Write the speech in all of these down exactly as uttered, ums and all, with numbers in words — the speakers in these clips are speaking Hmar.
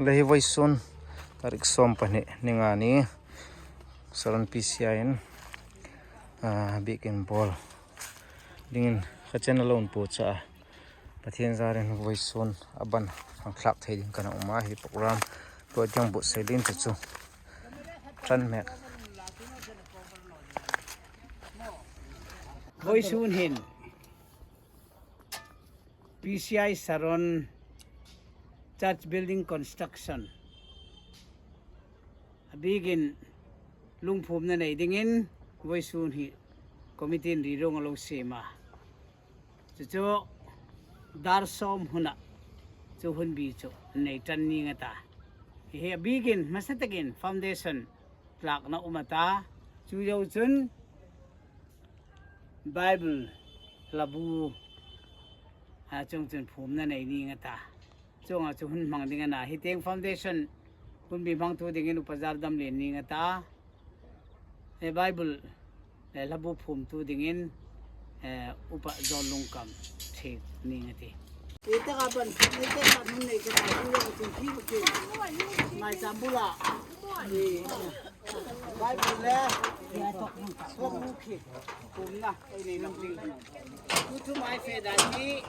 Le hi vawisun tarik sawm pahni ni nga ni Saron P C I in, ah, biekin bawl dingin ka chen a lo inpuocha a. Pathien zarin vawisun a ban hang thlak thei ding ka na um a, hi program ruot ding buotsai lien chu chu ṭan mek. Vawisun hin P C I Saron Church Building Construction a biekin lungphumna nei dingin vawisun hi committee-in ri rong a lo siem a. Chu chu dar sawm huna chu hun bi chu nei ṭan ning a ta. Hi a biekin hmasa takin foundation tlakna um a ta. Chu zo chun Bible hlabu a chung chun phumna nei ning a ta. Chuonga chu hun hmang ding a na. Hi tieng foundation hun bi hmangtu dingin Upa Zardamlien ning a ta. E Bible, e hlabu phumtu dingin, e Upa Zawllungkam Thiek ning a tih. E taka ban, e taka ban hun nei ka ta, hun nei ka ta, hun nei ka ta. Mai chambula. E Bible le hlabu khi phumna ei nei lam ding. Chu chu mai fe dan ni.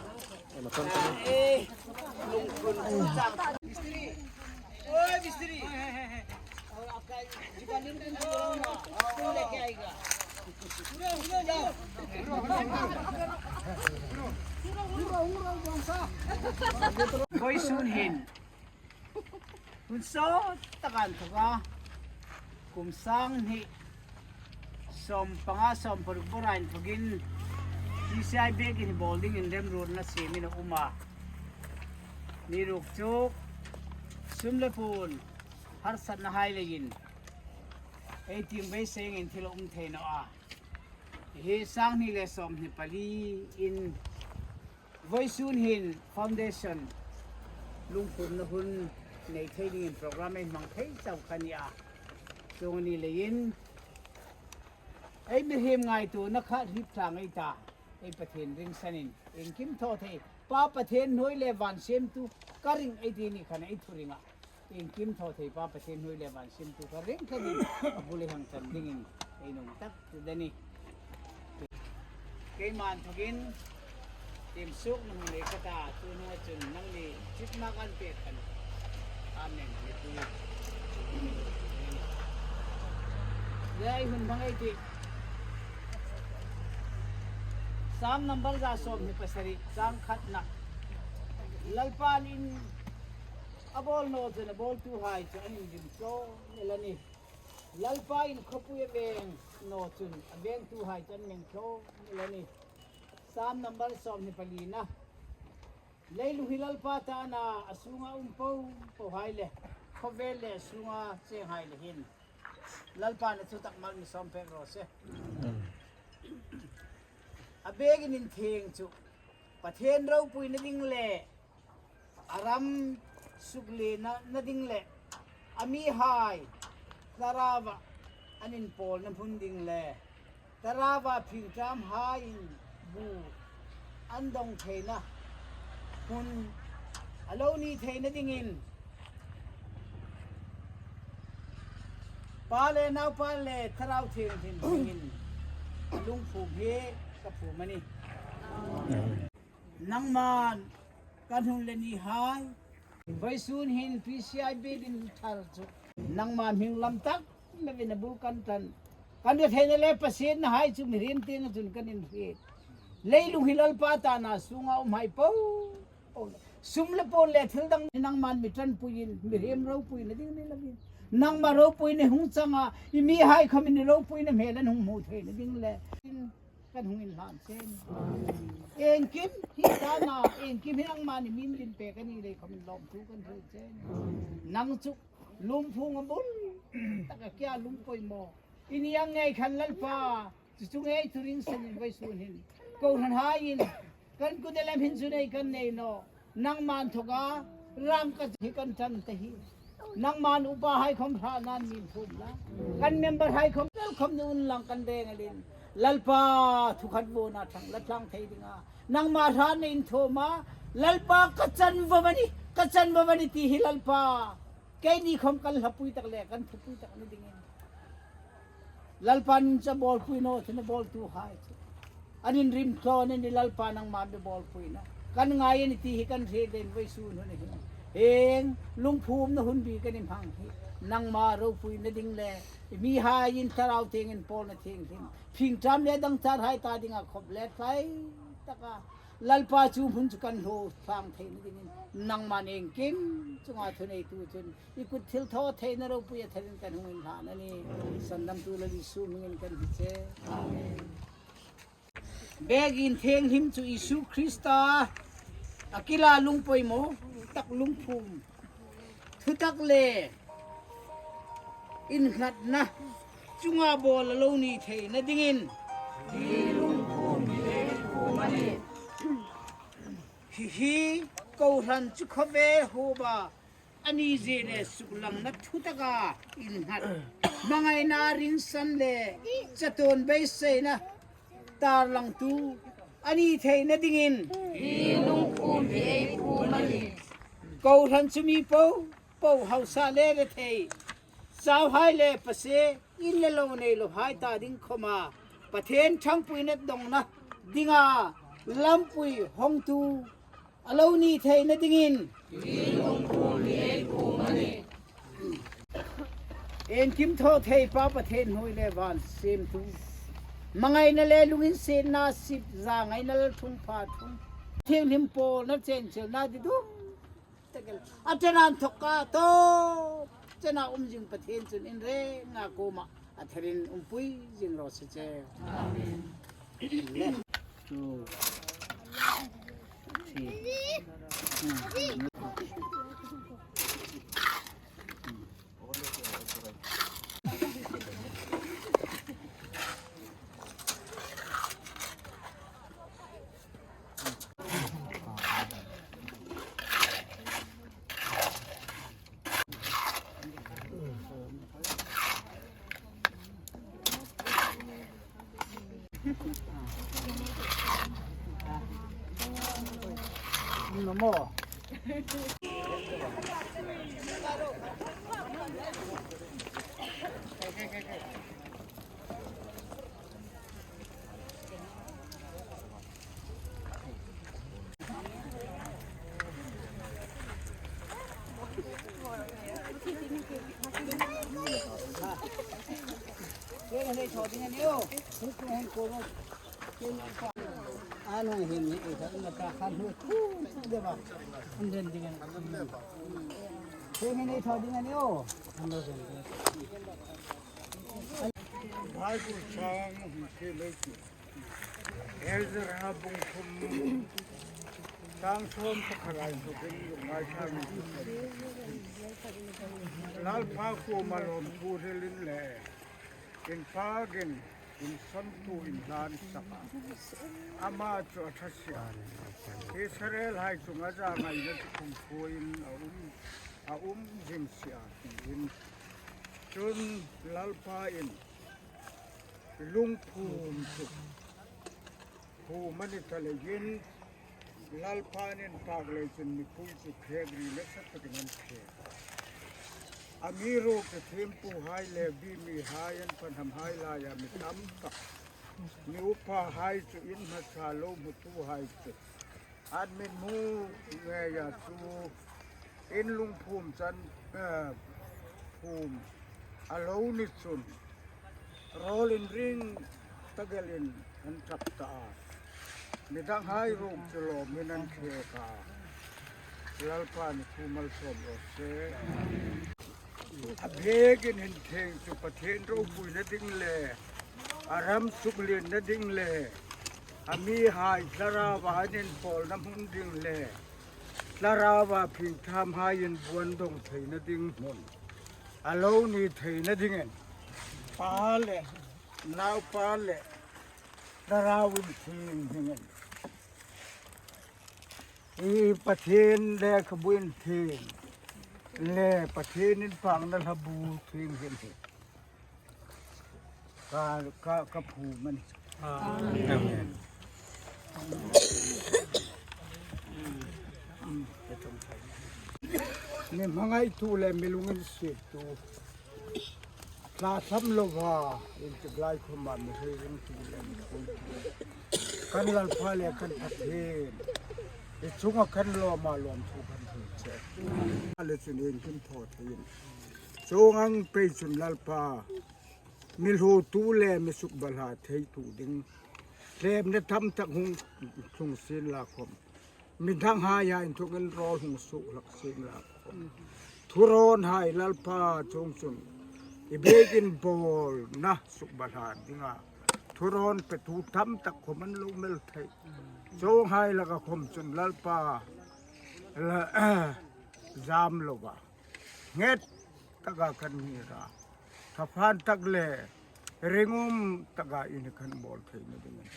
Vawisun hin hun sawt taka inthoka kum sang hni sawm panga sawm paruk bawra inthokin P C I biekin hi bawl dingin remruotna siemin a um a. Amiruokchu sum le puon harsatna hai leiin ei tieng beisengin thil a um thei naw a. Hi sang hni le sawm hni pali in vawisun hin foundation lungphumna hun nei thei dingin program ei hmang thei chau kha ni a. Chuong a ni leiin ei mihriem ngaituona kha hrip tlang ei ta. Ei Pathien ringsanin iengkim thaw thei Pa Pathien hnuoi le van siemtu ka ring ei ti ni khan ei thuring a. Iengkim thaw thei Pa Pathien hnuoi le van siemtu ka ring khanin a bul ei hang chan dingin ei nuom tak chu a nih. Keima inthokin tiem suokna hung nei ka ta, chu hnunga chun nangni chitna kan pek khan. Amen. Le ei hun hmang ei tih. Sam number za sawm hni pasari chang khatna. Lalpan in a bawl naw chun a bawltuhai chu an indim tlawm el a nih. Lalpa in khawpui a veng naw chun a vengtuhai chu an meng tlawm el a nih. Sam number sawm hni palina. Leilung hi Lalpa ta a na, a sunga um po pohai le khawvel le a sunga chenghai le hin Lalpan a thutak mal mi sawm pek raw se. A biekin inthieng chu Pathien ropuina ding le a ram suklina ding le a mihai thlarauva an inpawlna hmun ding le thlarauva phingṭamhaiin bu an dawng theina hmun a lo ni theina dingin Pa le Naupa le Thlarau Thienghlim hmingin lungphum hi ka phum a nih. Nangman kan hun le ni hai. Vawisun hin P C I biekin thar chu nangma hming lam tak lovin a bul kan ṭan. Kan hre theina le pasienna hai chu mihriem tienga chun kan inhriet. Leilung hi Lalpa ta a na, sunga umhai po po. Sum le puon le thil dang nangman mi ṭanpuiin mihriem ropuina ding ni lovin, nangma ropuina hung changa i mihai khawmin i ropuina hmel an hung hmu theina ding le kan hung inhlan che. Iengkim hi ta a na, iengkim hi nangman i min din pek a ni lei khawmin lawmthu kan hril che. Nang chu lungphum a bul taka kia lungpoimaw i ni ang ngei khan Lalpa, chu chu ngei thuring sanin vawisun hin kohranhaiin kan kut le lem hin chu nei kan nei naw. Nangma inthoka rangkachak hi kan ṭan ta hi. Nangma upahai khawm hratna mi inthum la, kan memberhai khawm tel khawm ni unlang kan reng a lien. Lalpa, thu khat vona thang la tlang thei dinga nangma hratna inthum a, Lalpa ka chan vawm a nih. Ka chanvo a nih ti hi Lalpa, keini khom kan hlapui tak le kan thupui tak ni dingin. Lalpa'n chu a bawlpui naw, thina bawltuhai chu an inrim tlawn a nih. Lalpa, nangma mi bawlpuina kan ngai a nih ti hi kan hriet ding vawisun hun hin. Hieng lungphumna hun bik kan hmang hi nangma ropuina ding le mihai in thlarau tieng inpawlna thienghlim, phingṭam le dangchar hai ta dinga khop le tlai taka Lalpa, chu hmun chu kan hlo tlang theina dingin nangma nengkim chunga thuneitu chun i kut thilthawtheina ropui a tharin kan hung inhlan a nih. Sandamtu Lal Isu hmingin kan hni che. Amen. Biekin thienghlim chu Isu Krista a kila lungpoimaw tak lungphum thutak le innghatna chunga bawl a lo ni theina dingin. Hi hi kohran chu khawvel huopa a ni zie le suklangna thutaka innghat, hmangaina ringsan le chatuon beiseina tarlangtu a ni theina dingin. Hi lungphum hi ei phum a nih. Kohran chu mi po po, hausa le rethei, chauhai le pase, in le lo nei lo hai ta ding khoma Pathien ṭhangpuina dongna dinga lampui hongtu a lo ni theina dingin. Hi lungphum hi ei phum a nih. Iengkim thaw thei Pa Pathien hnuoi le van siemtu, hmangaina le lunginsietna sip zangaina Lalṭhungpha ṭhung, thienghlim pawlna chenchilna didum tak el a ṭan an thawk ka tawp chena um zing Pathien chun in renga kuoma a tharin umpui zing raw se che. Amen. Two, three. Bible chang hung thei lei chu. Ezra bung thum chang sawm pakhat a inthawkin lungngai thar. Lalpa kuoma lawmthu hrilin le inpakin insawmtu inhlan sak a, ama chu a ṭha si a. Israelhai chunga zangaina chu kumkhuoin a um, a um zing si a, tiin. Chun Lalpa'n lungphum chu phum a ni ta leiin, Lalpa'n intak lei chun mipui chu khek ri le sa takin an khek. Amiruokchu thiempuhai, Levi mihai, an pahnamhai laia mi tam tak, mi upahai chu in hmasa lo hmutuhai chu an mithmu ngeia chu in lungphum chan, eh, phum a lo ni chun, rawl inring tak elin an ṭap ta a. Midanghai ruok chu lawmin an khek a. Lalpa'n thu malsawm raw se. A biekin inthieng chu Pathien ropuina ding le a ram suklienna ding le a mihai thlarauva an inpawlna hmun ding le thlarauva phingṭhamhai inbuondawng theina ding hmun a lo ni theina dingin Pa le Naupa le Thlarau Inthieng hmingin. I Pathien lekhabu inthieng le Pathien inpakna hlabu thienghlim hi ka, ka, ka phum a nih. Amen. Amen. Mi hmangaitu le mi lunginsiettu, tla tham lova, intiklai khoma mi hei ringtu le mi khuitu, kan Lalpa le kan Pathien, i chunga kan lawm a, lawmthu kan hril che. A le chun iengkim thaw theiin, chuong ang pei chun Lalpa, mi hluotu le mi sukbahla theitu ding, tlemna tam tak hung tlung sien la khom, mi danghaia inthawkin rawl hung suok hlak sien la khom, thurawnhai Lalpa chuong chun i biekin bawlna sukbahla dinga thurawn petu tam tak khom an lo mel thei. Chuonghai laka khom chun Lalpa, la, zam lova, nghet taka kan ngir a, thafan tak le ringum taka in kan bawl theina dingin,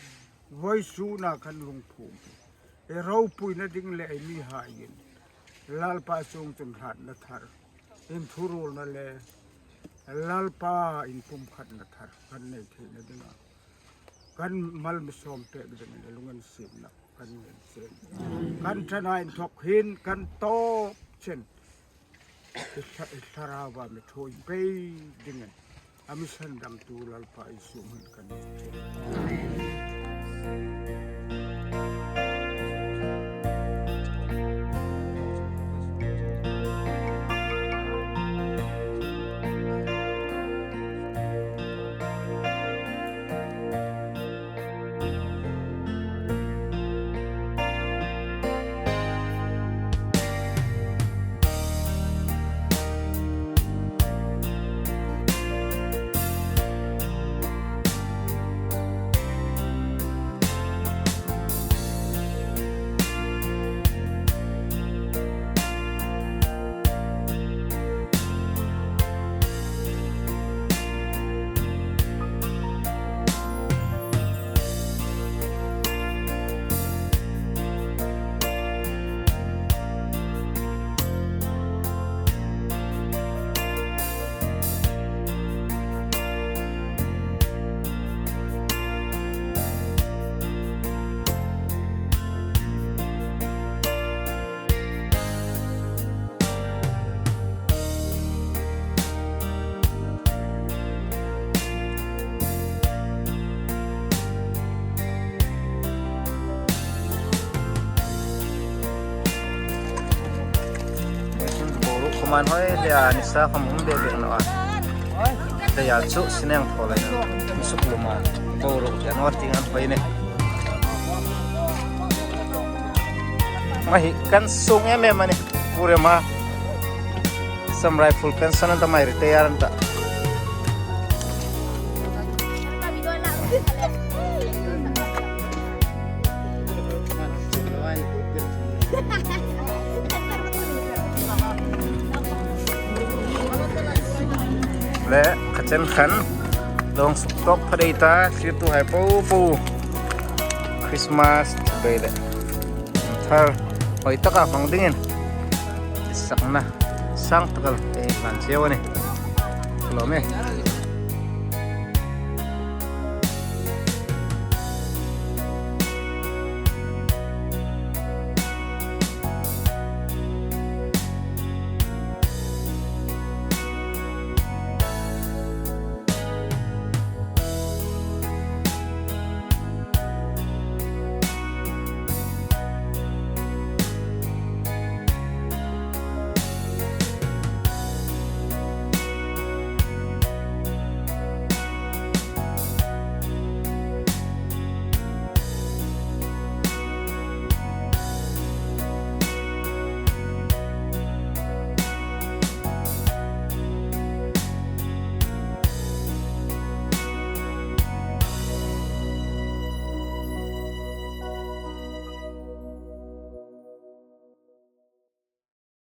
vawisuna kan lungphum, i ropuina ding le i mihaiin Lalpa chuong chun hlatna thar, inthuruolna le Lalpa inpumkhatna thar kan nei theina dinga kan mal mi sawm pek dingin i lunginsietna kan ngen che. Kan ṭhana inthawk hin kan tawp chen, i thla-, i thlarauva mi ṭhuoi pei dingin a mi sandamtu Lalpa Isu hmingin kan ngen che. Boruok khom an hoi le a, nisa khom um bek bek naw a. Te ya chu sineng thaw lai na. Suk luma. Boruok ya naw ting an hoi ne. Ma hi kan sung em em a ni. Pure ma. Assam Rifle pension an ta, mai retire an ta. Le, kha chen khan, lawng suk tawk pha dai ta, thlirtuhai po po. Christmas, bei le. Thar, hoi taka hmang dingin. Sakna, sang taka, ei, hlan cheu a ni. Lo me.